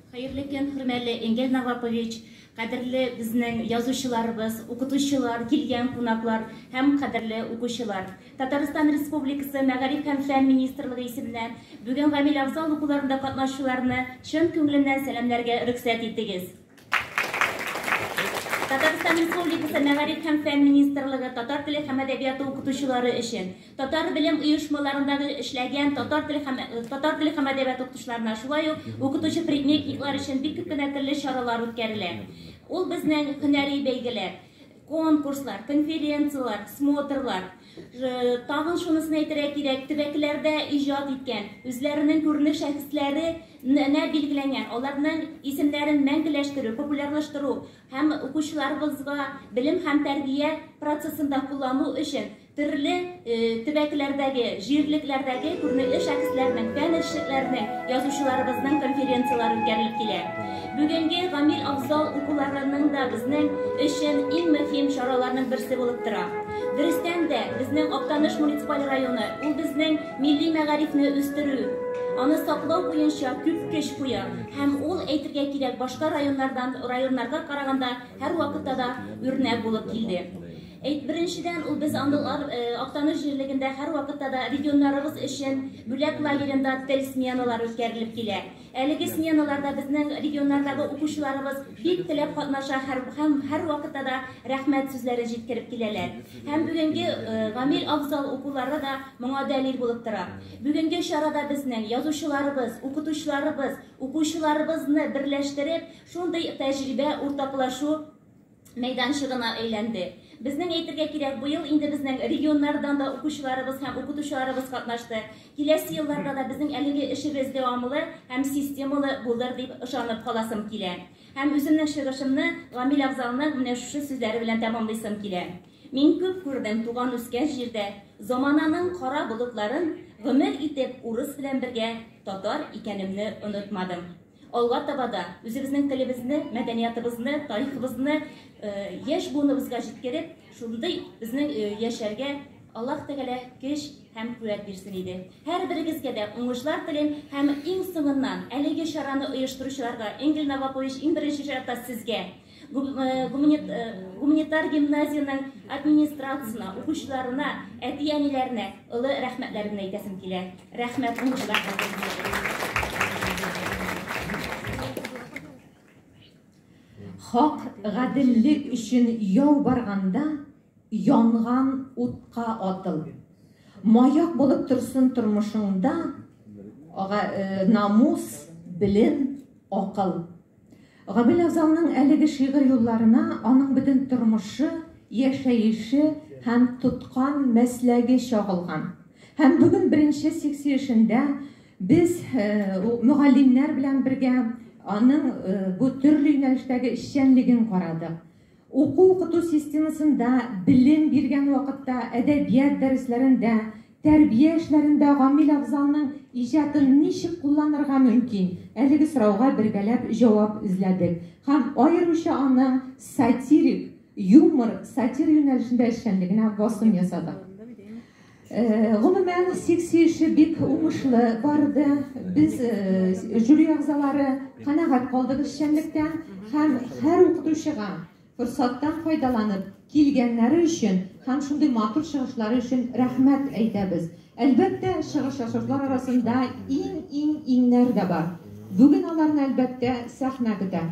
Хәерле көн, хөрмәтле Энгель Навапович, кадерле безнең язучыларыбыз, укытучылар, килгән кунаклар һәм кадерле укучылар. Татарстан Республикасы Мәгариф һәм фән министрлыгы исеменнән бүген Гамил Афзал укуларында катнашучыларны чын күңелемнән сәламләргә рөхсәт итегез. Татарстан Республикасы Мәгариф һәм фән министрлыгы татар теле һәм әдәбияты укытучылары өчен татар белем оешмаларындагы эшләгән татар теле һәм татар теле һәм әдәбияты укытучыларына, шулай ук укытучы предметниклар өчен бик күп кенә төрле чаралар үткәрелә. Ул безнең һөнәри бәйгеләр, конкурслар, конференцияләр, смотрлар. Тагын шунысын әйтергә кирәк, төбәкләрдә иҗат иткән, үзләренең күренекле шәхесләре нә билгеләнгән, аларның исемнәрен мәңгеләштерү, популярлаштыру һәм укучыларыбызга белем һәм тәрбия процессында куллану өчен төрле төбәкләрдәге, җирлекләрдәге күренекле шәхесләрнең, фән эшлекләренең, язучыларыбызның конференцияләре үткәрелеп килә. Бүгенге Гамил Афзал укуларының да безнең өчен иң мөһим чараларның берсе булып тора. Дөрестән дә, безнең Актаныш муниципаль районы, ул безнең милли мәгарифне үстерү, аны саклау буенча күп көч куя һәм ул, әйтергә кирәк, башка районнардан, районнарга караганда һәрвакытта да үрнәк булып килде. Әйт, беренчедән, ул без андыйлар Актаныш җирлегендә һәрвакытта да регионнарыбыз өчен Бүләк лагеренда тел сменалары үткәрелеп килә. Әлеге сменаларда безнең регионнардагы укучыларыбыз бик теләп катнаша һәм һәрвакытта да рәхмәт сүзләре җиткереп киләләр. Һәм бүгенге Гамил Афзал укулары да моңа дәлил булып тора. Бүгенге чарада безнең язучыларыбыз, укытучыларыбыз, укучыларыбызны берләштереп, шундый тәҗрибә уртаклашу мәйданчыгына әйләнде. Безнең әйтергә кирәк, быел инде безнең регионнардан да укучыларыбыз һәм укытучыларыбыз катнашты. Киләсе елларда да безнең әлеге эшебез дәвамлы һәм системалы булыр дип ышанып каласым килә. Һәм үземнең чыгышымны Гамил Афзалның менә шушы сүзләре белән тәмамлыйсым килә. Мин күп күрдем туган-үскән җирдә замананың кара болытларын, гомер итеп урыс белән бергә татар икәнемне онытмадым. Алга таба да үзебезнең телебезне, мәдәниятыбызны, тарихыбызны яшь буыныбызга җиткереп, шундый безнең яшәргә Аллаһ Тәгалә көч һәм куәт бирсен иде. Һәрберегезгә дә уңышлар телим һәм иң соңыннан әлеге чараны оештыручыларга, Энгель Навапович, иң беренче чиратта сезгә, гуманитар гимназиянең администрациясенә, укучыларына, әти-әниләренә олы рәхмәтләремне әйтәсем килә. Рәхмәт, уңышлар. Хак гаделлек өчен яу барганда, янган утка атыл. Маяк булып торсын тормышыңда намус, белем, акыл. Гамил Афзалның әлеге шигырь юлларына аның бөтен тормышы, яшәеше һәм тоткан мәсләге чагылган. Һәм бүген беренче секция эшендә без мөгаллимнәр белән бергә аның бу төрле юнәлештәге эшчәнлеген карадык. Уку-укыту системасында белем биргән вакытта, әдәбият дәресләрендә, тәрбия эшләрендә Гамил Афзалның иҗатын ничек кулланырга мөмкин? Әлеге сорауга бергәләп җавап эзләдек. Һәм аеруча аның сатирик, юмор, сатира юнәлешендә эшчәнлегенә басым ясадык. Гомумән, секция эше бик уңышлы барды. Без жюри әгъзалары канәгать калдык эшчәнлектән һәм һәр укытучыга форсаттан файдаланып килгәннәре өчен һәм шундый матур чыгышлары өчен рәхмәт әйтәбез. Әлбәттә, чыгыш ясаучылар арасында иң-иң-иңнәр дә бар. Бүген аларны, әлбәттә, сәхнә көтә.